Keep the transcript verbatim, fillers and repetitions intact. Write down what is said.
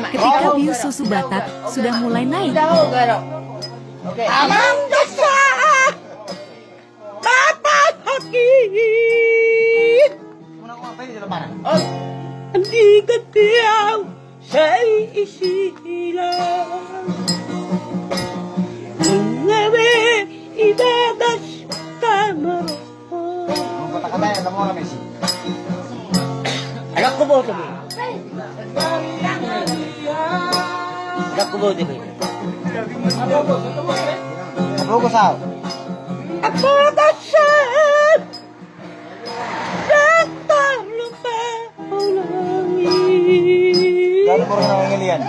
Ketika bius susu Batak sudah mulai naik. Amang Dasa, Bapak Hakim. Di getiau sai isilang. Ngabe ibagas kamar. Agak kubo tu. Agak kubo tu. Apa kau sal? Apa dasar? Datang lupa ulangi. Lalu baru kenal ngelian.